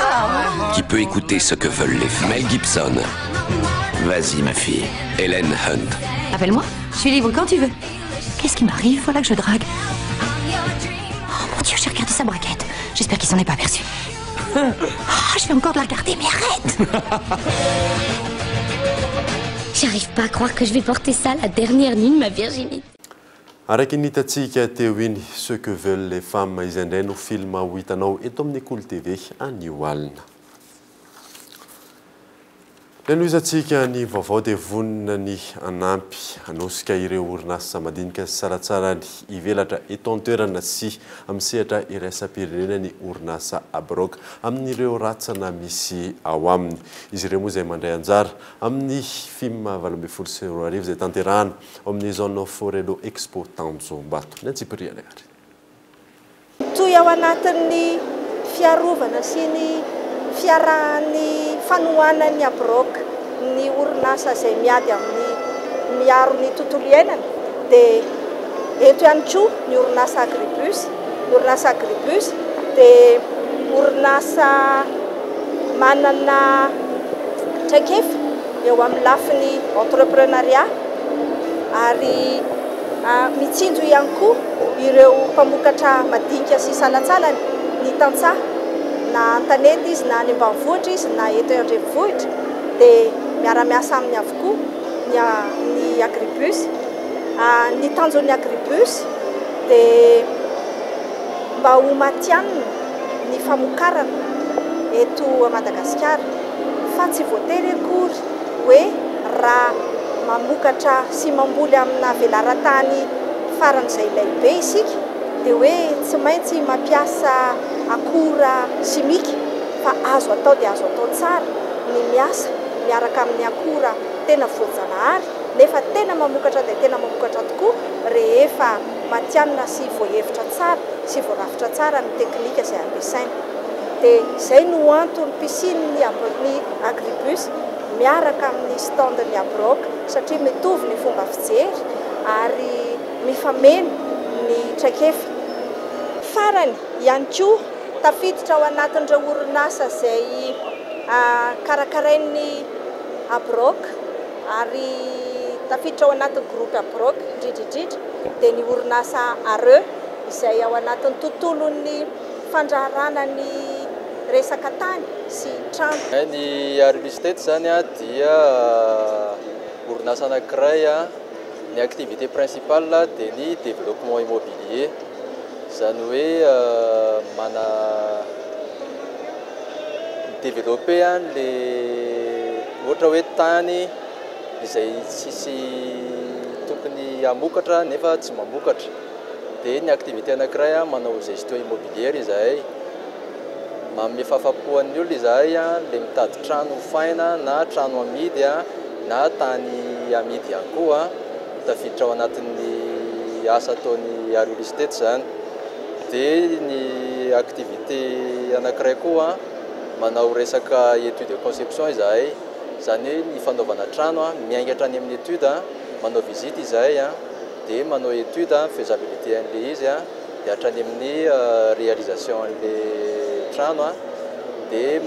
qui peut écouter ce que veulent les femmes. Mel Gibson. Vas-y, ma fille. Hélène Hunt. Appelle-moi, je suis libre quand tu veux. Qu'est-ce qui m'arrive? Voilà que je drague. Oh mon Dieu, j'ai regardé sa braquette. J'espère qu'il s'en est pas aperçu. Ah, je vais encore de la regarder, mais arrête! J'arrive pas à croire que je vais porter ça la dernière nuit de ma virginité. Araka ny hitantsika teo iny, Ce que veulent les femmes, izay indray no film ho hitanao eto amin'ny Kolo TV anio alina. Nanohizantsika ny vaovao dia vonona ny hanampy hanosika ireo orinasa madinika sy salatsarany hivelatra eto an-toerana sy amin'ny sehatra iraisam-pirenena ny orinasa Abrok amin'ireo ratsana misy ao aminy. Izy ireo moa izay mandray anjara amin'ny FIM 2018 izay tanterahana ao amin'ny zone Forello Expo Tanjombato. Ny antsipiriany ary. Mitohy ao anatin'ny fiarovana sy ny fiarahan'ny fanohanan'ny Abrok ny orinasa izay miady amin'ny miaro ny tontolo iainana dia eto ihany koa ny orinasa Agribus. Ny orinasa Agribus dia orinasa manana traikefa eo amin'ny lafiny entrepreneuriat ary mitsinjo ihany koa ireo mpamokatra madinika sy salantsalany ny tantsaha na an-tanety izy na any ambanivohitra izy na eto an-drenivohitra dia miara-miasa aminy avokoa ny Agribus. Ny tanjon'ny Agribus dia mba ho matihanina ny famokarana eto Madagasikara fa tsy voatery akory hoe raha mamokatra sy mamboly amina velaran-tany faran'izay lehibe isika dia hoe tsy maintsy mampiasa akora simika fa azo atao dia azo atao tsara ny miasa miaraka amin'ny akora tena voajanahary nefa tena mamokatra dia tena mamokatra tokoa rehefa matihanina sy voahevitra tsara sy voarafitra tsara ny teknika izay ampiasaina. Dia izay no antony pisian'ny ny Agribus miaraka amin'ny stand-n'ny Abrok satria mitovy ny fomba fijery ary mifameno ny traikefa. Farany ihany koa tafiditra ao anatin'ireo orinasa izay karakarain'ny Abrok ary tafiditra ao anatin'ny groupe Abrok indrindra indrindra dia ny orinasa ARE izay ao anatin'ny tontolon'ny fandraharana ny resaka tany sy trano. Ny Real Estate zany dia orinasa anankiray, ny activité principale dia ny développement immobilier, zany hoe mana développer le Ohatra hoe tany izay tsisy tokony hamokatra nefa tsy mamokatra. Dia ny activité anankiray manao gestion immobilière izahay. Manome fahafapo an'ny olona izahay ilay mitady trano hofaina na trano amidy na tany amidy ihany koa. Tafiditra ao anatin'ny asa ataon'ny Real Estate izany. Dia ny activité anankiray koa manao resaka étude de conception izahay. Izany hoe ny fanaovana trano miainga hatrany amin'ny étude, manao visite izahay dia manao étude faisabilité an'ilay izy dia hatrany amin'ny réalisation an'ilay trano dia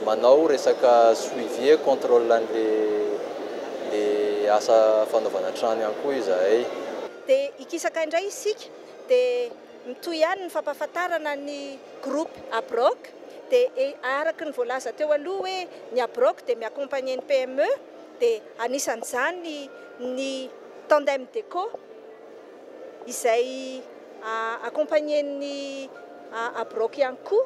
manao resaka suivi et contrôle an'ilay asa fanaovana trano ihany koa izahay. Dia hikisaka indray isika dia mitohy ihany ny fampahafantarana ny groupe Abroc dia araka ny voalaza teo aloha hoe ny Abroc dia mi-accompagner ny PME dia anisan'izany ny Tandem Deco izay accompagner-n'ny Abroc ihany koa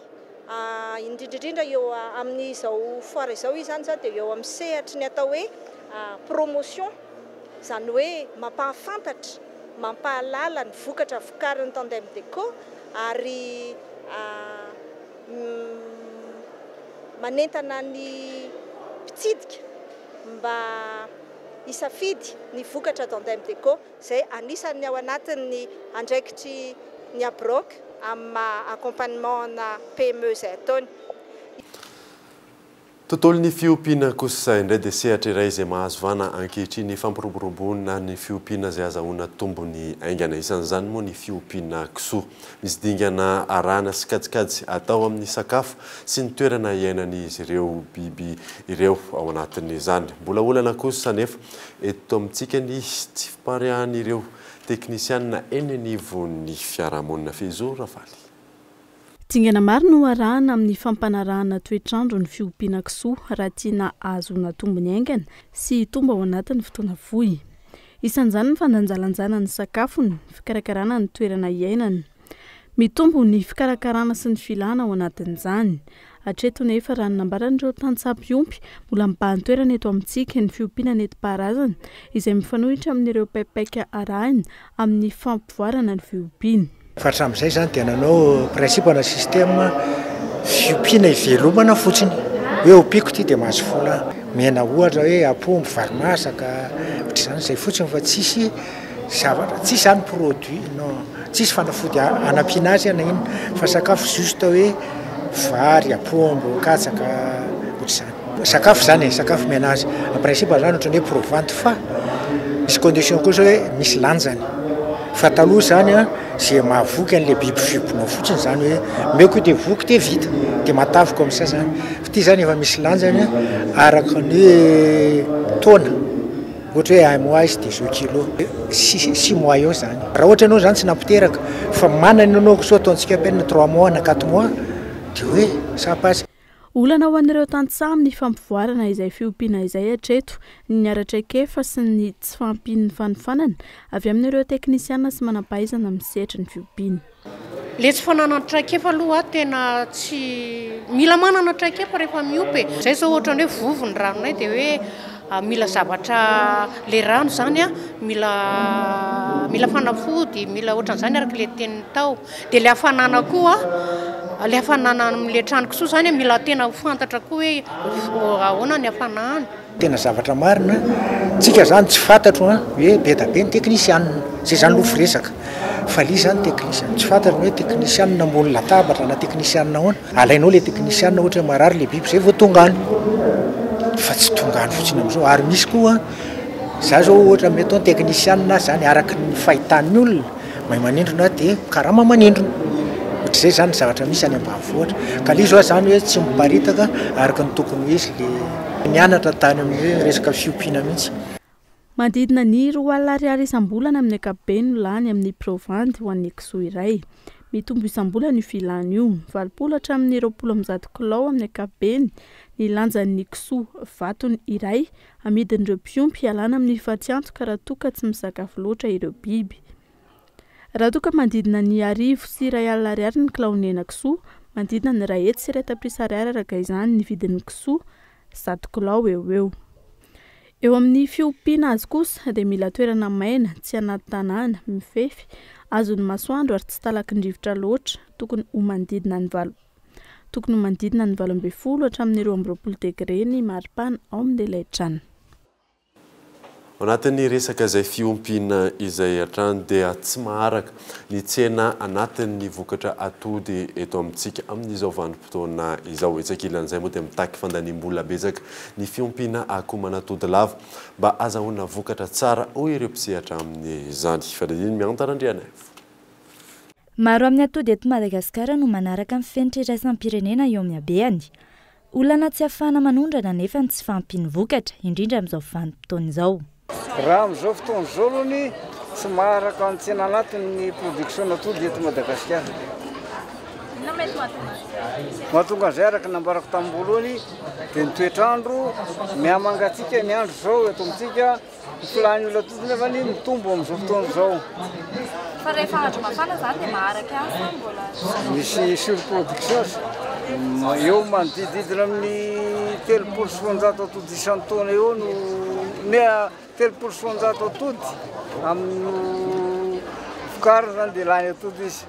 indrindra indrindra eo amin'izao foire izao izy izany dia eo amin'ny sehatry ny atao hoe promotion. Izany hoe mampahafantatra, mampahalala ny vokatra vokarin'ny Tandem Deco ary manentana ny mpitsidika mba hisafidy ny vokatra Tandem Deco izay anisan'ny ao anatin'ny andraikitry ny Abroc amin'ny maha accompagnement ana PME izay ataony. Tontolon'ny fiompiana kosa indray dia sehatra iray izay mahazo vahana ankehitriny ny fampiroboroboana ny fiompiana izay azahoana tombony haingana. Isan'izany moa ny fiompiana kisoa. Misy dingana arahana sy kajikajy atao amin'ny sakafo sy ny toerana iainan'izy ireo biby ireo ao anatin'izany. Mbola olana kosa anefa eto amintsika ny tsy fipariahan'ireo teknisianina eny anivon'ny fiarahamonina. Fehizoro Ravaly. Dingana maro no arahana amin'ny fampanarahana toetr'andro ny fiompiana kisoa raha tiana hahazoana tombony haingana sy hitombo ao anatin'ny fotoana fohy. Isan'izany ny fandanjalanjana ny sakafony, ny fikarakarana ny toerana iainany. Mitombo ny fikarakarana sy ny filana ao anatin'izany. Hatreto nefa, raha ny nambaran'ireo tantsaha mpiompy, mbola mibahan-toerana eto amintsika ny fiompiana nentim-paharazana izay mifanohitra amin'ireo paipaika arahina amin'ny fampivoarana ny fiompiana. Fa hatramin'izay izany dia nanao principe na système fiompiana ivelomana fotsiny, hoe ompiako ity dia mahazo vola aho. Mihena ohatra hoe apombo, vary masaka, ohatr'izany, izay fotsiny fa tsisy zavatra, tsisy izany produit, non, tsisy fanafody hanampiana azy na inona fa sakafo juste hoe vary, apombo, katsaka, ohatr'izany. Sakafo izany e, sakafo omena azy. En principe izany ohatran'ny hoe provante fa misy condition kosa hoe misy lanjany. Fa taloha izany an, izay mahavoky an'ilay biby fiompinao fotsiny izany hoe omeko io dia voky dia vita, dia matavy comme ça izany. Fa ity izany efa misy lanjany araka ny hoe taona, ohatra hoe un mois izy dia zao kilo, six six mois eo izany. Raha ohatra ianao izany tsy nampiteraka fa manana ianao kisoa ataontsika à peine trois mois na quatre mois dia hoe ça passe. Olana ho an'ireo tantsaha amin'ny fampivoarana izay fiompiana izay hatreto ny ara-traikefa sy ny tsy fahampian'ny fanofanana avy amin'ireo teknisiana sy manampahaizana amin'ny sehatry ny fiompiana. Le tsy fananana traikefa aloha tena tsy mila manana traikefa rehefa miompy e! Zay zao ohatrany hoe vovo ny ranonay dia hoe mila zavatra le rano zany a mila mila fanafody mila ohatran'izany araka le teniny tao. Dia ilay hafanana koa, ilay hafanana amin'ilay trano kisoa izany mila tena ho fantatra koa hoe ahoana ny hafanany. Tena zavatra marina, tsika zany tsy fantatro an, hoe be da be ny teknisianina, zay zany aloha firesaka, fa le izy zany teknisianina, tsy fantatro ny hoe teknisianina ambony latabatra na teknisianina ahoana, alainao le teknisianina ohatra hoe marary le biby zay vao tonga any, fa tsy tonga any fotsiny amizao, ary misy koa, za zao ohatra mety hoe teknisianina zany araka ny fahitan'ny olona, Mahay manindrona dia karama manindrona. Ohatr'izay izany ny zavatra misy any ambanivohitra. Ka ilay izy hoa izany hoe tsy miparitaka araka ny tokony ho izy ilay nianatra tany amin'ny hoe resaka fiompiana mihitsy. Manodidina ny 20 ariary isam-bolana amin'ny ankapobeny no lany amin'ny provandy ho an'ny kisoa iray. Mitombo isam-bolana io filana io. 80 hatramin'ny 120 kilao amin'ny ankapobeny ny lanjan'ny kisoa vatony iray Amidin'ireo mpiompy hialana amin'ny fatiantoka raha toa ka tsy misakafo loatra ireo biby. Raha toa ka manodidina ny 1100 ariary ny kilaon'ny henakisoa, manodidina ny 1100 tapitrisa ariary araka izany ny vidin'ny kisoa. 100 kilao eo ho eo. Eo amin'ny fiompiana azy kosa dia mila toerana maina, tsy anaty tanàna, mifefy, azon'ny masoandro ary tsy talakin-drivotra loatra, tokony ho manodidina ny valo tokony ho manodidina ny 18 hatramin'ny 22 degre ny maripana ao amin'ilay trano. Ao anatin'ny resaka izay fiompiana izay hatrany dia tsy maharaka ny tsena anatin'ny vokatra atody eto amintsika amin'izao vanim-potoana izao. Etsy ankilan'izay moa dia mitaky fandaniam-bola betsaka ny fiompiana akoho manatody lava mba azahoana vokatra tsara hoy ireo mpisehatra amin'izany. Fanadihadiana Miantana Andrianaivo. Maro amin'ny atody eto Madagasikara no manaraka ny fenitra iraisam-pirenena eo amin'ny habehany. Olana tsy ahafahana manondrana anefa ny tsy fahampian'ny vokatra, indrindra amin'izao vanim-potoana izao. Raha amin'izao fotoana izao aloha ny tsy maharaka ny tsena anatiny ny production atody eto Madagasikara. Inona mety mahatonga an'izay? Mahatonga an'izay araka ny nambarako tamin'ny voalohany dia ny toetr'andro, mihamangatsiaka ny andro izao eto amintsika. Ny filàn'ny olona atody nefa anie mitombo amin'izao fotoana izao. Fa rehefa andro mafana izany dia maharaka ihany sa mbola tsy? Misy surproduction eo manodidididina amin'ny 230 atody isan-taona eo no ne 230 atody amin'ny vokarina izany dia lany atody izy.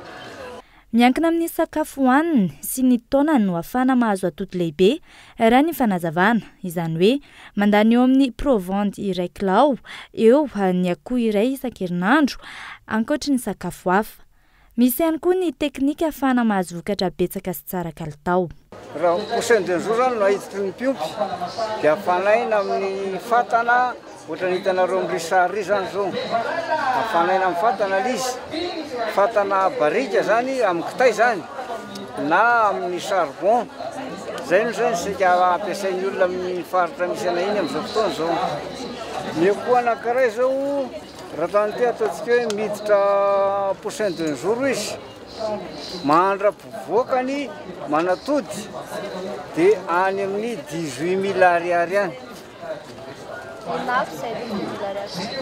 Miankina amin'ny sakafo hohaniny sy ny taonany no ahafahana mahazo atody lehibe, raha ny fanazavana. Izany hoe, mandany eo amin'ny provende iray kilao eo ny akoho iray isan-kerinandro, ankoatry ny sakafo hafa. Misy ihany koa ny teknika ahafahana mahazo vokatra betsaka sy tsara kalitao. Raha poussin de jour zany no ahiditry ny mpiompy dia afanaina amin'ny fatana ohatran'ny hitanareo amin'ry sary ry zany zao, afanaina amin'ny fatana le izy, fatana barika zany amin'ny kitay zany na amin'ny charbon, zay no zany saika ampiasain'ny olona amin'ny faritra misy anay iny amin'izao fotoana izao. Ny akoho anankiray zao raha tany ty ataontsika hoe miditra poussin de jour izy Mandra-pivoakany manatody dia any amin'ny 18 mille ariary any.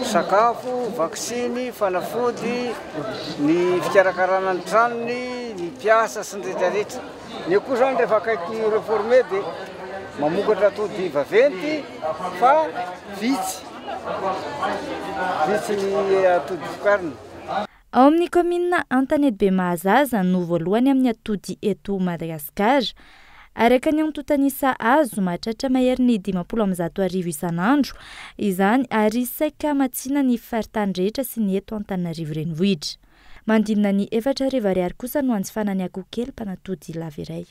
Sakafo, vaksiny, fanafody, ny fikarakarana ny tranony, ny mpiasa sy ny rehetra rehetra. Ny akoho izany rehefa akaiky reformer dia mamokatra atody vaventy fa vitsy, vitsy ny atody vokariny. Ao amin'ny kaominina Antanetibe Mahazaza no voalohany amin'ny atody eto Madagasikara. Araka ny antontan'isa azo, mahatratra maherin'ny 150 isan'andro izany ary saika hamatsiana ny faritany rehetra sy ny eto Antananarivo Renivohitra. Manodidina ny 4000 ariary kosa no hanjifana ny akoho kely mpanatody lava iray.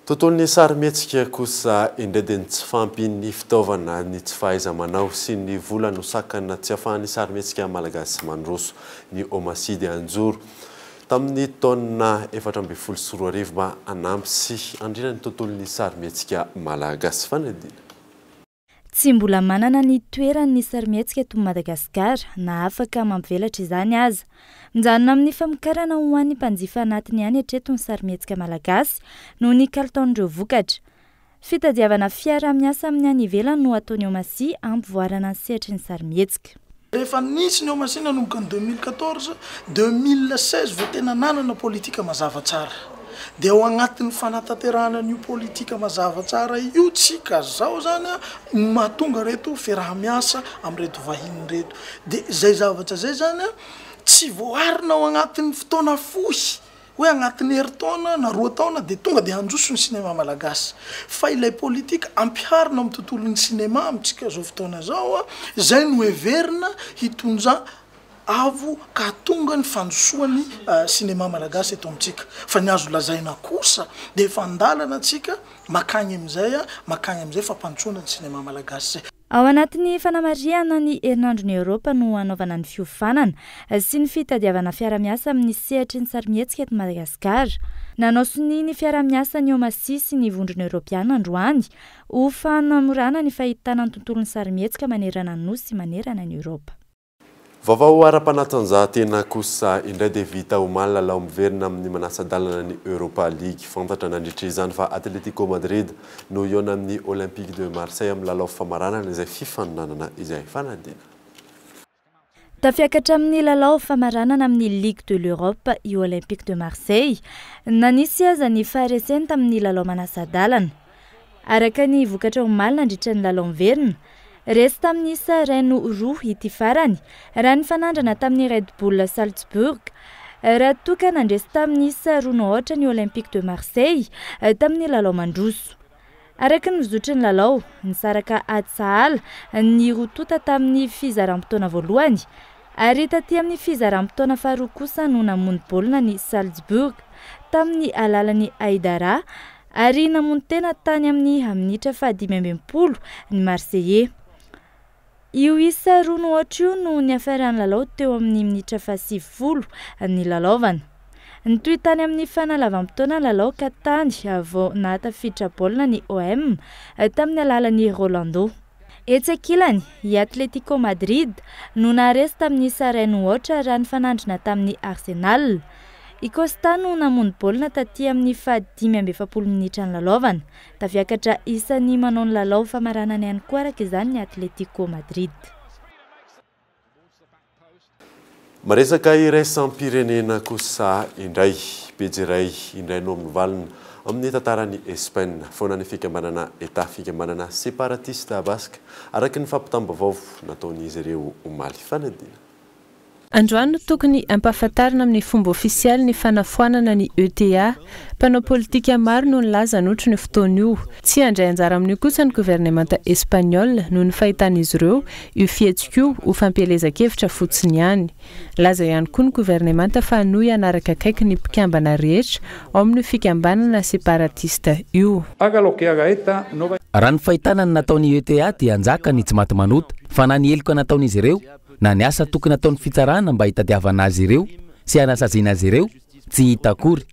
Tontolon'ny sarimihetsika kosa indray dia ny tsy fahampian'ny fitaovana, ny tsy fahaiza-manao sy ny vola no sakana tsy ahafahan'ny sarimihetsika malagasy mandroso. Ny Omasia dia nijoro tamin'ny taona 2014 mba hanampy sy handrindra ny tontolon'ny sarimihetsika malagasy. Fanadihadiana. Tsy mbola manana ny toerany ny sarimihetsika eto Madagasikara na afaka mampivelatra izany aza. Mijanona amin'ny famokarana ho an'ny mpanjifa anatiny ihany hatreto ny sarimihetsika malagasy noho ny kalitaon'ireo vokatra. Fitadiavana fiaraha-miasa amin'ny any ivelany no ataon'i Omasia hampivoarana ny sehatry ny sarimihetsika. Rehefa nisy ny Omasia nanomboka ny 2014, 2016 vao tena nanana politika mazava tsara. Dia ao agnatin'ny fanatanterahana an'io politika mazava tsara io tsika zao zany no mahatonga reto fiaraha-miasa amin'ireto vahiny ireto. Dia izay zavatra izay zany tsy voaarina ao agnatin'ny fotoana fohy. Hoe agnatin'ny herintaona na roa taona dia tonga dia handroso ny sinema malagasy. Fa ilay politika ampiharina amin'ny tontolon'ny sinema amintsika izao fotoana izao, izay no heverina hitondra avo ka hahatonga ny fandrosoan'ny sinema malagasy eto amintsika. Fa ny azo lazaina kosa dia efa an-dalana tsika makagny amin'izay, makagny amin'izay fampandrosoana ny sinema malagasy izay. Ao anatin'ny fanamarihana ny herinandron'i Eoropa no hanaovana ny fiofanana sy ny fitadiavana fiara-miasa amin'ny sehatry ny sarimihetsika eto Madagasikara. Nanao sonia ny fiara-miasan'ny Omasia sy ny Vondrona Eoropeana androany ho fanamorana ny fahitana ny tontolon'ny sarimihetsika manerana ny Nosy sy manerana an'i Eoropa. Vaovao ara-panatanjahantena kosa indray dia vita omaly lalao miverina amin'ny manasa-dalana ny Europa League. Fantatra nandritra izany fa Atletico Madrid no hihaona amin'ny Olympique de Marseille amin'ny lalao famaranana izay fifaninanana izay. Fanadina. Tafiakatra amin'ny lalao famaranana amin'ny Ligue de l'Europe i Olympique de Marseille na nisy aza ny fahareseny tamin'ny lalao manasa-dalana. Araka ny vokatra omaly nandritra ny lalao miverina, resy tamin'ny isa 1-2 ity farany raha nifanandrina tamin'ny Red Bull Salzburg, raha toa ka nandresy tamin'ny isa 2-0 ny Olympique de Marseille tamin'ny lalao mandroso. Araka ny fizotry ny lalao, nisaraka ady sahala ny roa tonta tamin'ny fizaram-potoana voalohany ary taty amin'ny fizaram-potoana faharoa kosa no namono baolina ny Salzburg tamin'ny alalan'i Haidara ary namono tena tany amin'ny minitra faha-65 ny Marseillais. Io isa roa no aotra io no niafaran'ny lalao teo amin'ny minitra faha-90 nilalaovana. Nitohy tany amin'ny fanalavam-potoana ny lalao ka tany vao nahatafiditra baolina ny OM tamin'ny alalan'i Rolando. Etsy ankilany, i Atletico Madrid no naharesy tamin'ny isa iray no aotra raha nifanandrina tamin'ny Arsenal. I Costa no namono baolina taty amin'ny faha-45 minitra nilalaovana. Tafiakatra isan'ny manao ny lalao famaranana ihany koa araka izany ny Atletico Madrid. Miresaka iraisam-pirenena kosa indray. Pejy iray indray no amin'ny valiny amin'ny tantaran'i Espaina. Foana ny fikambanana eta, fikambanana separatista baska, araka ny fampitam-baovao nataon'izy ireo omaly. Fanadina. Androany no tokony hampahafantarina amin'ny fomba ofisialy ny fanafoanana ny ETA. Mpanao politika maro no nilaza hanotrona io fotoana io. Tsy handray anjara amin'io kosa ny governemanta Espaniola noho ny fahitan'izy ireo io fihetsika io ho fampielezan-kevitra fotsiny ihany. Nilaza ihany koa ny governemanta fa hanohy hanaraka akaiky ny mpikambana rehetra ao amin'io fikambanana separatista io. Raha ny fahitana ny nataon'ny ETA dia hanjaka ny tsy maty manota, fa na ny heloka nataon'izy ireo na ny asa tokony hataon'ny fitsarana mba hitadiavana azy ireo sy hanasaziana azy ireo, tsy hita akory.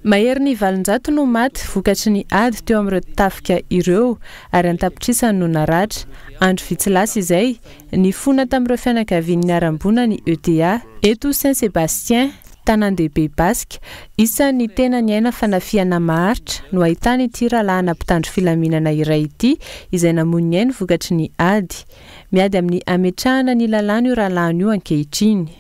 Maherin'ny 800 no maty vokatry ny ady teo amin'ireo tafika ireo ary an-tapitrisany no naratra. Andro vitsy lasa izay, nifona tamin'ireo fianakaviany niharam-boina ny ETA. Eto Saint-Sébastien, tanàn-dehibe Basque, isan'ny tena niaina fanafihana maharitra no ahitana ity rahalahina mpitandro filaminana iray ity izay namoy ny ainy vokatry ny ady. Miady amin'ny hametrahana ny lalàna io rahalahiny io ankehitriny.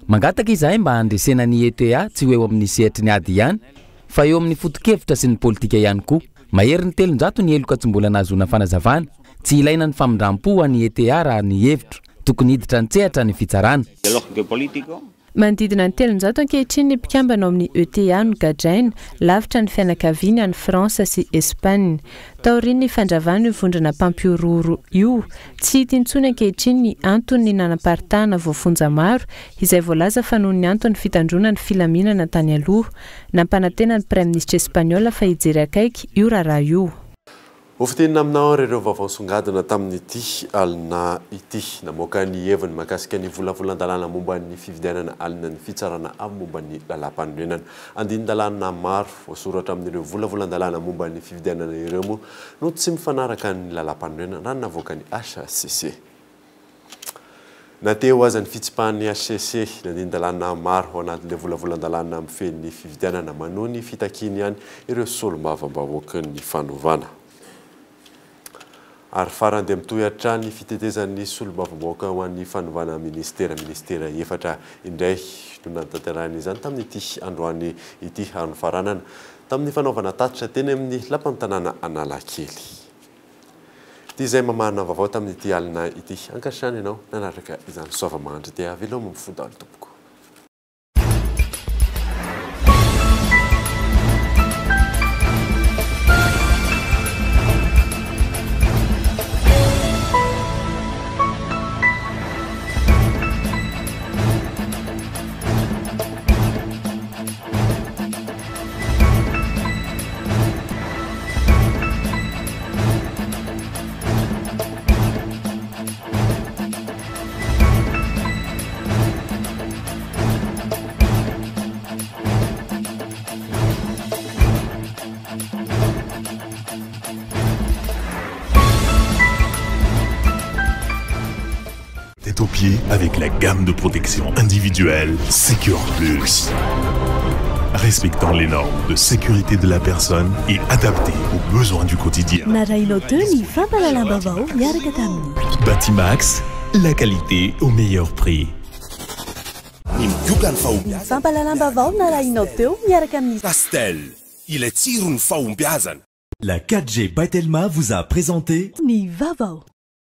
Mangataka izahay mba handresena ny ETA tsy ho eo amin'ny sehatry ny ady ihany fa eo amin'ny foto-kevitra sy ny politika ihany koa. Maherin'ny 300 ny heloka tsy mbola nahazoana fanazavana. Tsy ilaina ny famindram-po ho an'ny ETA raha ny hevitro. Tokony hiditra an-tsehatra ny fitsarana. Manodidina ny 300 ankehitriny ny mpikambana ao amin'ny ETA no gadraina, lavitra ny fianakaviany any France sy Espagne. Taorian'ny fandravana io vondrona mpampihorohoro io, tsy hita intsony ankehitriny ny antony nanaparitahana voafonja maro, izay voalaza fa noho ny antony fitandroana ny filaminana tany aloha. Nampanantena ny praiminisitra espaniola fa hijery akaiky io raharaha io. Ho fintinina aminao ary ireo vaovao nisongadina tamin'ity alina ity. Namoaka ny heviny mahakasika ny volavolan-dalàna momba ny fividianana alina ny Fitsarana Avo momba ny Lalàmpanorenana. Andinin-dalàna maro voasoratra amin'ireo volavolan-dalàna momba ny fividianana ireo moa no tsy mifanaraka ny lalàmpanorenana raha ny navoakan'ny hcc. Na teo aza ny fitsipahan'ny hcc ny andinin-dalàna maro ao anatin'ilay volavolan-dalàna mifehy ny fividianana, manohy ny fitakiany ihany ireo solombavambahoakan'ny fanovana. Ary farany dia mitohy hatrany ny fitetezan'ny solombavambahoaka ho an'ny fanovana minisitera. Minisitera efatra indray no nanatanterahina izany tamin'ity androany ity ary nofaranana tamin'ny fanaovana tatitra teny amin'ny lapan'ny tanàna Analakely. Ity izay mamahana vaovao tamin'ity alina ity. Ankasitrahana ianao nanaraka izany soava-mahandry dia veloma mifoha daholo tompoko. Tête aux pieds avec la gamme de protection individuelle Secure Plus. Respectant les normes de sécurité de la personne et adaptée aux besoins du quotidien. Narahinao teo ny fampahalalam-baovao niaraka tamin'ny. Batimax, la qualité au meilleur prix. Ny migoka ny fahombiazana. Ny fampahalalam-baovao narahinao teo miaraka amin'ny. Castel. Ilay tsiron'ny fahombiazana. La 4G by Telma vous a présenté Ny vaovao.